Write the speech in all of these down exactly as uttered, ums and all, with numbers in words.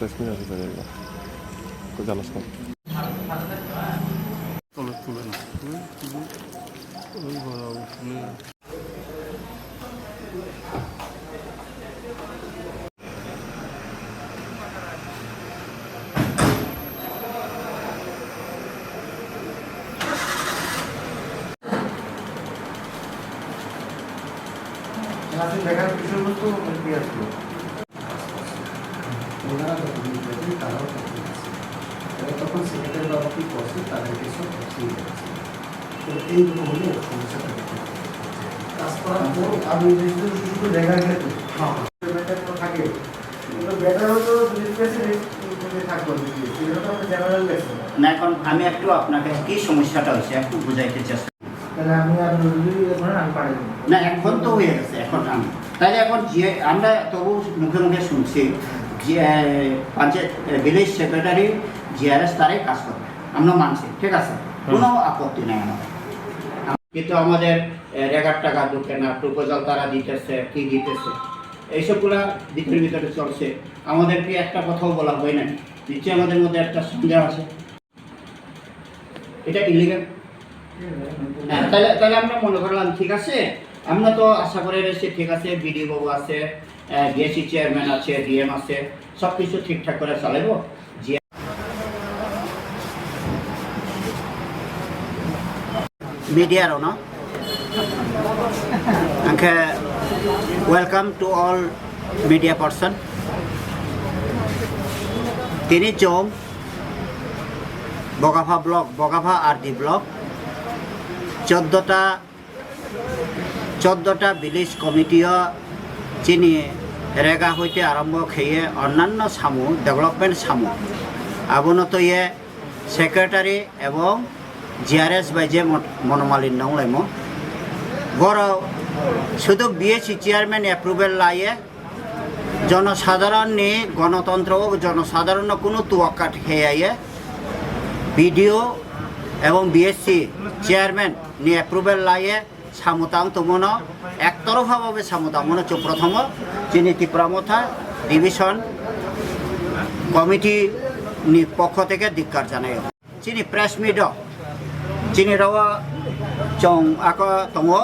Press meet আছে তাদের এবার। তো জানাস না। তলে তুলে না। ওই বড় উঠলে। ক্লাসে দেখার বিষয়বস্তু কি আসলো? ওনারা যখন নির্যাতন, তারাও তখন আছে। এরা তখন সেক্রেটারি বাবা কি করছে, তাদেরকে সব বুঝিয়ে যাচ্ছে। তো এইগুলো হলে সমস্যাটা দেখতে পাচ্ছি। কাজ করার পর আমি এই জিনিসগুলো শুধু শুধু দেখা গেছে। হ্যাঁ। ব্যাপারটা তো থাকে। কিন্তু ব্যাপার হলো যদি স্পেসিফিক যদি থাকতো, যদি সেটা তো আমরা জেনারেল লেসন। না, এখন আমি একটু আপনাকে কি সমস্যাটা হয়েছে একটু বুঝাইতে চেষ্টা তাহলে আমি আর যদি ইয়ে করেন, আমি পাঠাই দেবো। না, এখন তো হয়ে গেছে, এখন আমি, তাহলে এখন যে আমরা তবু মুখে মুখে শুনছি যে, আহ, পঞ্চায়েত, আহ, ভিলেজ সেক্রেটারি, জিআরএস তারাই কাজ করবে, আমরা মানছি, ঠিক আছে, হুম। কোনো আপত্তি নাই আমাদের। কিন্তু আমাদের, আহ, রেগার টাকা ঢুকে না, প্রপোজাল তারা দিতেছে, কি দিতেছে, এইসবগুলা ভিতরে ভিতরে চলছে। আমাদেরকে একটা কথাও বলা হয় নাই, নিশ্চয়ই আমাদের মধ্যে একটা সন্দেহ আছে। এটা ইলিগাল। হ্যাঁ, তাহলে, তাহলে আমরা মনে করলাম ঠিক আছে, আমরা তো আশা করে রয়েছি ঠিক আছে, বিডিও বাবু আছে, বিএসসি চেয়ারম্যান আছে, ডিএম আছে, সব কিছু ঠিকঠাক করে চালাইবো। Media rok no, angkhe welcome to all media person. Tini chwng Bokapha block, Bokapha R D block, choddo ta, choddo ta village committee o chini rega hoite arombo kheye onnanno samu, development samu, abono toye secretary ebong G R S bai je mon-, monomalin nonglaimo. Borok sudu B S C chairman approval laye, jonosadharon ni gonotontro o jonosadharon no kunu tuwakka kheyaye, B D O ebong B S C chairman ni approval laye, samung tang tongmano, ektorofa babe samung tangmano chwng prothomo chini Tipra Motha division committee ni pokho theke dikkar janai. Chini press meet o chini rawa chwng ako tongo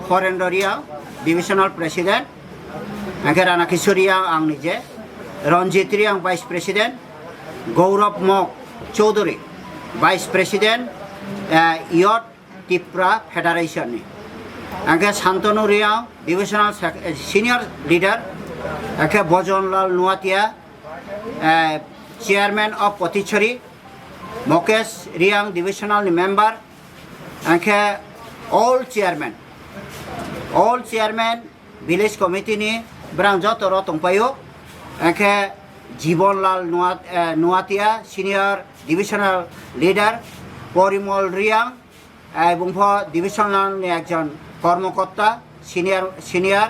Horendra Reang, divisional president, angkhe Rana Kishore Reang ang nije, Ranjit Reang vice president, Gaurav Mok Chowdhury vice president, eh, youth Tipra Federation ni. Angkhe Santanu Reang, divisional sec-, eh, senior leader, angkhe Bojon Lal Nuatia, eh, chairman of Potichari, Mukesh Reang, divisional ni member, angkhe all chairman, all chairman, village committee ni brang joto ro tongpaio, angkhe Jibon Lal Nua-, eh, Nuatia, senior divisional leader, Porimol Reang, eh, bungpho divisional ni ekjon kormokorta, senior, senior,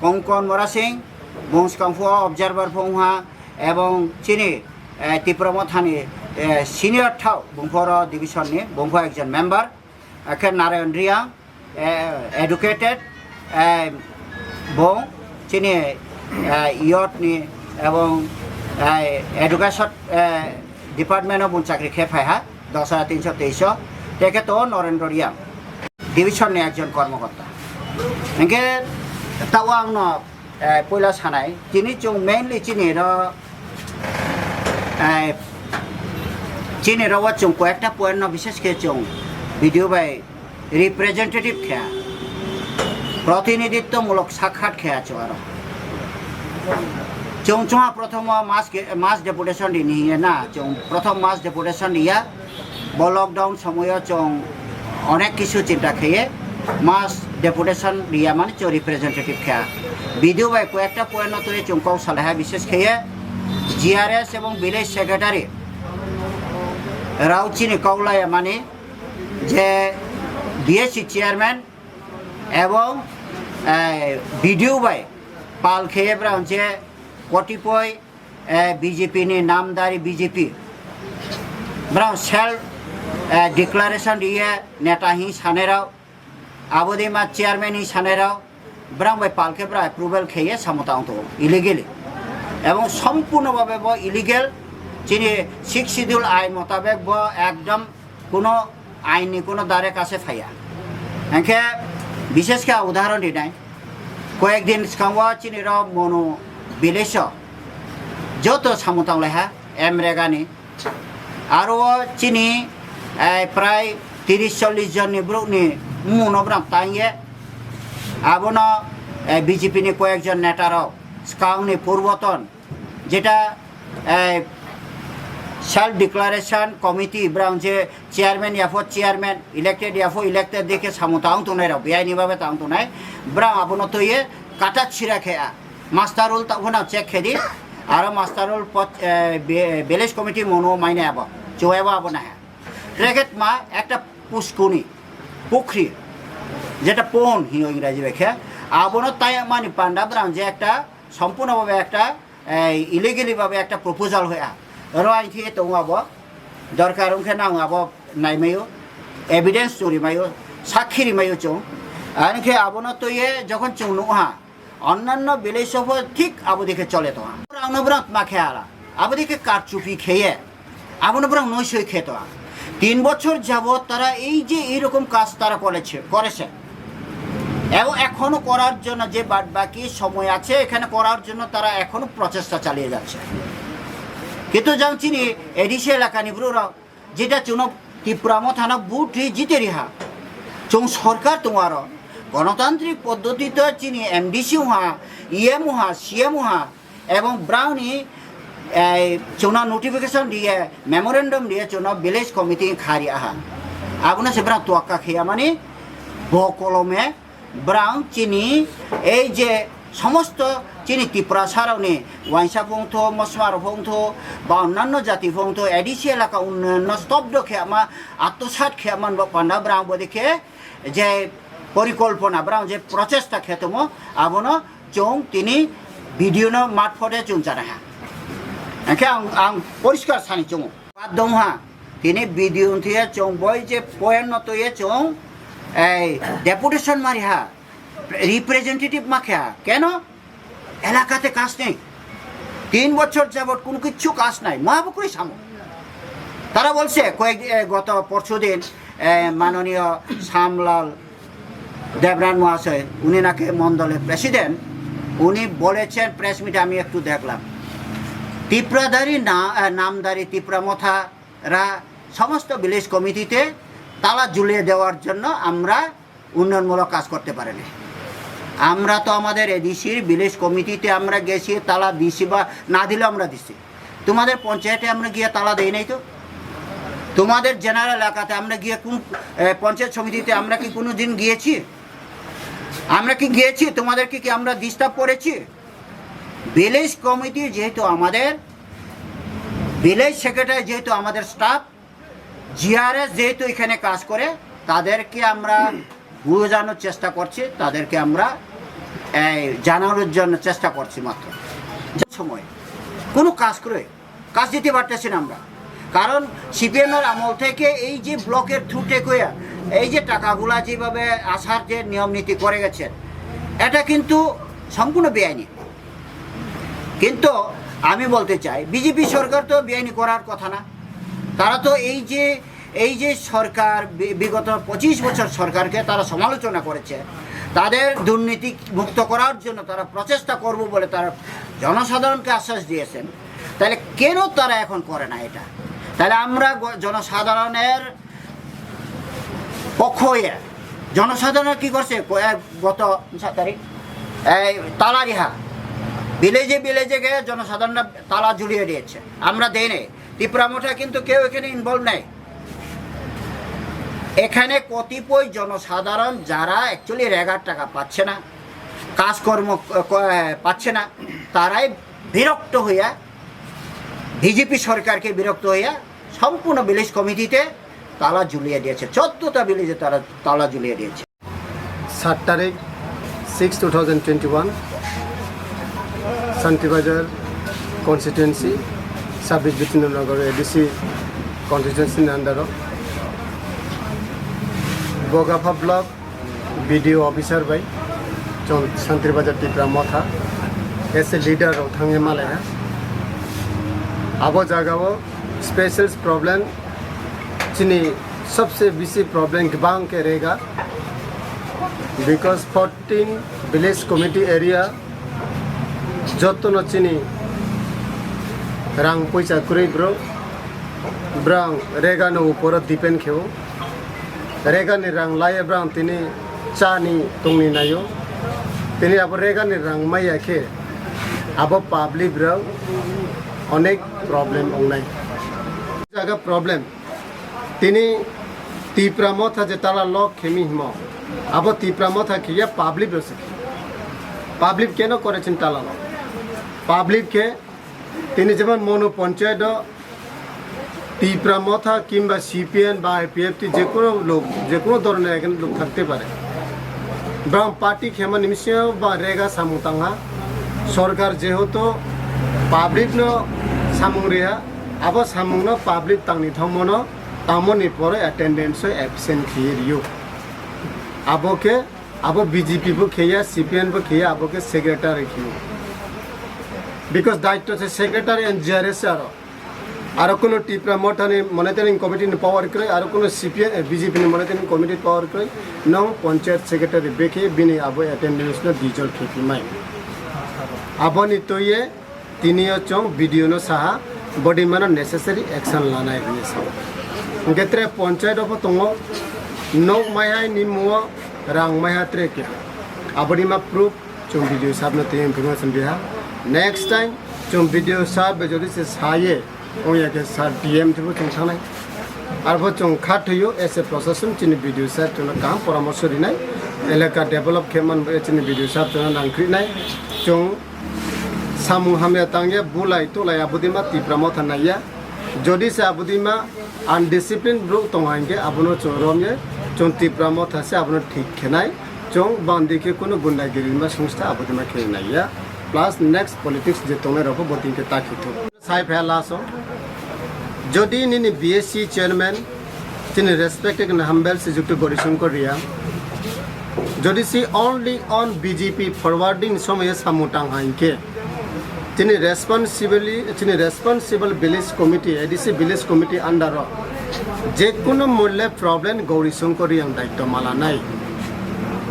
Kongkon Morasing, bung swkang pho observer pho wngha, ebong chini, eh, Tipra Mothani, eh, senior thao, bungpho ro division ni, bungpho ekjon member, akhe Narayan Reang, eh, educated, eh, bung chini, eh, youth ni ebong, eh, education, eh, department o bung chakri khe phai ha, dos hajar tinso teis o, tei khe to Norendra Reang, division ni ekjon kormokorta. Hinkhe tao ang no, eh, poila sanai, tini chwng mainly chini ro, eh, chini ro o chwng koyekta point no bishes khe chwng video bai representative khe, protinidhitwmulok sakhat khe achu aro. Chwng chwngha prothom mass ge-, mass deputation rini hiya na, chwng prothom mass deputation riya, bo lockdown somoyo chwng onek kisu chinta kheye mass deputation riya mani chwng representative khe. Video bai koyekta point no twi chwng kok salaiha, bishes kheye G R S ebong village secretary rao chini kok laya mani, je B S C chairman ebong, eh, B D O bai pal kheye brao je kotipoi, eh, B J P ni namdari B J P brao self, eh, declaration riye neta hi sanai rao, abodima chairman hi sanai rao, brang bai pal khe bra approval kheye samung tang tongo illegally. Ebong sompurno bhabe bo illegal, chini Sixth Schedule ain motabek bo ekdom kuno ain ni kuno dare kase phaiya. Hingkhe bishesh khe udahoron rinai, koyek din swkango chini rok Monu village o joto samung tanglaiha M Regani, aro o chini, eh, prai tiris chollish jon ni borok ni mung no bwrang tang ye, abono, eh, B J P ni koyek jon neta rok swkang ni purboton jeta, eh, self declaration committee, brang je chairman yapho chairman, elected yapho elected, dekhe samung tang tongnai rok, biyai ni babe tang tongnai, brang abono twi ye kata chira khe a, master roll ta phano check khe di, aro master roll pot, eh, vi-, village committee mono mai nai abo, chuwai bo abo naha. Trekhet ma ekta puskuni, pukhri, jeta pond hino Ingraji bai khe, abono tayamani panda brang je ekta sompurno bhabe ekta, eh, illegally bhabe ekta proposal hoya. Oro ain thiye tongo abo. Dorkar wngkhe nang abo naimayo, evidence churimayo, sakhi rimayo chwng. Ani khe abono twiye jokhon chwng nukha, onnanno village o pho thik abo dikhe chole tonga. Borokno borok ma khe ala, abo dikhe karchupi kheye. Abono borok noi soi khe tonga. তিন বছর যাবত তারা এই যে এইরকম কাজ তারা করেছে, করেছে এবং এখনো করার জন্য যে বাদ বাকি সময় আছে, এখানে করার জন্য তারা এখনো প্রচেষ্টা চালিয়ে যাচ্ছে। কিন্তু যেমন চিনি এডিসি এলাকানি ব্রুরা যেটা চুনো ত্রিপুরা মথানো ভোট হয়ে জিতে রিহা, চুন সরকার তোমারও গণতান্ত্রিক পদ্ধতিতে চিনি এমডিসি হা, ইএম হা, সিএম হা, এবং ব্রাউনি, এই, চুনা নোটিফিকেশন দিয়ে, মেমোরেন্ডাম দিয়ে চুনা ভিলেজ কমিটি খারি আহা। আবুনা সে ব্রাউন তোয়াক্কা খেয়া মানে বকলমে ব্রাউন চিনি এই যে সমস্ত চিনি তিপ্রাসারাওনি ওয়াইসা ফংথো, মসমার ফংথো, বা অন্যান্য জাতি ফংথো, এডিসি এলাকা উন্নয়ন স্তব্ধ খেয়ামা, আত্মসাৎ খেয়ামান বা পান্ডা ব্রাউন বদিকে যে পরিকল্পনা, ব্রাউন যে প্রচেষ্টা খেতমো, আবুনো চুং তিনি ভিডিও no মারফতে চুং জানা হা। একে আং, আং পরিষ্কার সানি চুমু। বাদ দং হা, তিনি ভিডিও থিয়ে চুং বই যে পয়েন্ট no তৈয়ে চুং, এই ডেপুটেশন মারি হা, রিপ্রেজেন্টেটিভ মাখে হা। কেন? এলাকাতে কাজ নেই। তিন বছর যাবত কোনো কিচ্ছু কাজ নাই, মহাপুকুরে সামো। তারা বলছে কয়েক, এ, গত পরশুদিন, এ, মাননীয় শ্যামলাল দেবরান মহাশয়, উনি নাকি মণ্ডলের প্রেসিডেন্ট, উনি বলেছেন প্রেস মিটে, আমি একটু দেখলাম, তিপ্রাধারী না-, এ, নামধারী তিপ্রা মথারা সমস্ত ভিলেজ কমিটিতে তালা ঝুলিয়ে দেওয়ার জন্য আমরা উন্নয়নমূলক কাজ করতে পারেনি। আমরা তো আমাদের এডিসির ভিলেজ কমিটিতে আমরা গেছি, তালা দিছি বা না দিলেও আমরা দিছি। তোমাদের পঞ্চায়েতে আমরা গিয়ে তালা দেই নাই তো। তোমাদের জেনারেল এলাকাতে আমরা গিয়ে কোন, এ, পঞ্চায়েত সমিতিতে আমরা কি কোনো দিন গিয়েছি? আমরা কি গিয়েছি? তোমাদেরকে কি আমরা ডিস্টার্ব করেছি? ভিলেজ কমিটি যেহেতু আমাদের, ভিলেজ সেক্রেটারি যেহেতু আমাদের স্টাফ, জিআরএস যেহেতু এখানে কাজ করে, তাদেরকে আমরা বোঝানোর চেষ্টা করছি, তাদেরকে আমরা, এই, জানানোর জন্য চেষ্টা করছি মাত্র। যে সময় কোনো কাজ করে, কাজ দিতে পারতেছি না আমরা, কারণ সিপিএম এর আমল থেকে এই যে ব্লকের থ্রু টেক হয়ে এই যে টাকাগুলা যেভাবে আসার যে নিয়ম নীতি করে গেছেন, এটা কিন্তু সম্পূর্ণ বেআইনি। কিন্তু আমি বলতে চাই, বিজেপি সরকার তো বেআইনি করার কথা না। তারা তো এই যে, এই যে সরকার, বি-, বিগত পঁচিশ বছর সরকারকে তারা সমালোচনা করেছে, তাদের দুর্নীতি মুক্ত করার জন্য তারা প্রচেষ্টা করব বলে তারা জনসাধারণকে আশ্বাস দিয়েছেন। তাহলে কেন তারা এখন করে না এটা? তাহলে আমরা গ-, জনসাধারণের পক্ষ হয়ে জনসাধারণ কি করছে? ক-, এ, গত সাত তারিখ এই তালা রিহা ভিলেজে ভিলেজে গিয়ে জনসাধারণরা তালা ঝুলিয়ে দিয়েছে, আমরা দেই নাই। তিপ্রা মথা কিন্তু কেউ এখানে ইনভলভ নেই। এখানে কতিপয় জনসাধারণ যারা অ্যাকচুয়ালি রেগার টাকা পাচ্ছে না, কাজকর্ম ক-, ক-, পাচ্ছে না, তারাই বিরক্ত হইয়া, বিজেপি সরকারকে বিরক্ত হইয়া সম্পূর্ণ ভিলেজ কমিটিতে তালা ঝুলিয়ে দিয়েছে, চোদ্দটা ভিলেজে তারা তালা ঝুলিয়ে দিয়েছে। সাত তারিখ, six two thousand twenty one, Shantibazar constituency, ছাব্বিশ বিপিননগর এডিসি কনস্টিটুয়েন্সির আন্ডারও Bagafa block BDO officer by চন-, শান্তিবাজার তিপ্রা মথা As a leader rok thangwi malaiha. Abo jagao special problem, chini sabse bisi problem gbang khe rega. Because fourteen village committee area jotono chini rang poisa kwrwi bro, brang rega no uporo depend kheo. Rega ni rang laiya brang tini cha ni tongni naio. Tini abo rega ni rang maya khe abo public rok onek problem ongnai. Jaga problem. Tini Tipra Motha je tala lok khemi himo. Abo Tipra Motha khiya public rok se. Public keno kore chin tala lok. Public khe tini jemon Monu Panchayat do Tipra Motha kimba C P M ba I P F T je kono lok, je kono doroner ekjon lok thakte pare. Bang party khema nimsio ba rega samung tangha. Sorkar jehoto public no samung riha, abo samung no public tangni thangmono tamoni pore attendance o absent khiye rio. Abo khe, abo B J P bo khiya, C P M bo khiya, abo khe secretary khiyo. Because daitto se secretary and G R S aro. Aro kuno Tipra Motha ni monitoring committee ni power kwrwi, aro kuno C P M, eh, B J P ni monitoring committee power kwrwi, nong panchayat secretary bekhe bini abo attendance no dijol khepimai. Aboni toye tini o chong B D O no saha, body mano necessary action lanai hwnwi sao. Hwnkhe tre panchayat o bo tongo, nok maihai ni muo rang maiha tre khe. Aboni ma proof Chwng B D O sahab no twi information biha. Next time chwng B D O sahab bai jodi se saye, ongya khe sir D M thibo chwng sanai. Arbo chwng kha thwiyo as a procession chini B D O sahab chwngno kaham poramorsho rinai. Elaka develop khe man bai chini B D O sahab chwngno nangkhrinai. Chwng samung hamya tangya bulai tulai abodima Tipra Motha naiya. Jodi se abodima undisciplined borok tongo hinkhe abono chwng romye, chwng Tipra Motha se abono thik khenai, chwng bandi khe kunu gundagiri ma songsta abodima khe naiya, plus next politics je tongnai rokbo bo tin khe ta khithuk. Sai phai laso, jodi nini B S C chairman chini respected and humble Sri Jukti Gauri Shankar Reang, jodi si only on B J P forwarding somoye samung tang hinkhe, Chini responsibly, chini responsible village committee, A D C village committee under o je kono mulle problem Gauri Shankar Reang daitto malanai.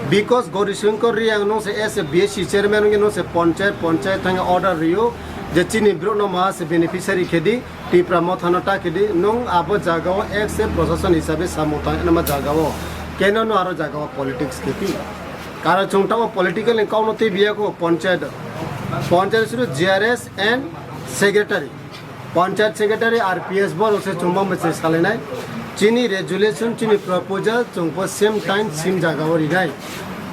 Because Gauri Shankar Reang nung se as a B S C chairman nung se panchayat, panchayat thang order rio je chini borok no ma se beneficiary khedi, Tipra Motha no ta khedi, nung abo jaga o as a proshashan hisabe samung tang ma jaga o keno no aro jaga o politics khepi. Karo chwng tamo political ni kok no twi biya ko panchayat. Panchayat suru G R S and secretary. Panchayat secretary R P S borok se chwng bang se salinai. Chini resolution, chini proposal chwng po same time, same jaga o rinai.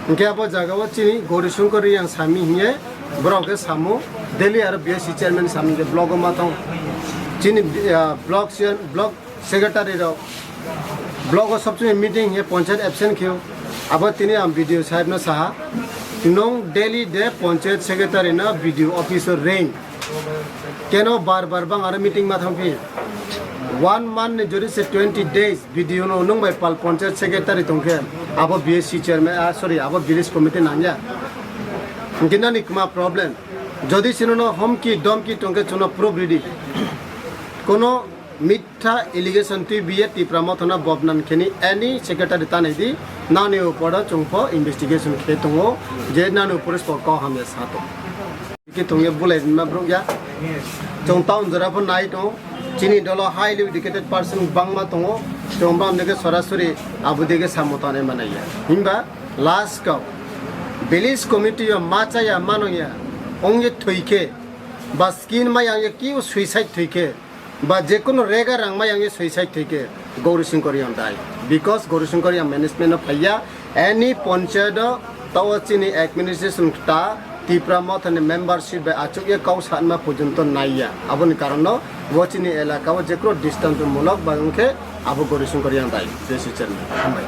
Hwnkhe abo jaga o chini Gauri Shankar Reang sami hiye borok khe samu Delhi aro B S C chairman sami khe block o ma tong. Chini, ah, block chair, block Secretary rok block o sobchini meeting he panchayat absent kheo. Abo tini ang B D O sahib no saha, nung daily de panchayat secretary no B D O office o ring. Keno bar bar bang aro meeting ma thang phi. One month ni jori se twenty days B D O no nung bai pal panchayat secretary tong khe abo B S C chairman, ah, sorry, abo village committee nangya. Hingke nani kma problem. Jodi sino no homki domki tong khe chuno proof ready. Kono Mitha allegation twi biye Tipra Motha no bobnan kheni any secretary tanai di, nani uporo chwng pho investigation khe tongo je nani upore spo kok hamya sa tong. Ki tongye bulai ma bruk ya. Chwng town jora pho nai tongo. Chini dolo highly educated person bangma tongo. Chwng bam dege sorasori abo dege samung tanai manai ya. Himba last kau village committee o ma chaya manong ya. Ongye thwi khe ba skin ma yang ye ki suicide thwi khe. Ba je kono rega rang ma yang ye suicide thwi khe Gauri Shankar Reang dai. Because Gauri Shankar Reang management no phaiya, any panchayat o tao chini administration ta Tipra Motha ni membership bai achuk ye kau sanma porjonto naiya. Aboni karon no bo chini elaka o je kono distance mulok ba wngkhe abo Gauri Shankar Reang dai, B S C chairman. Hambai.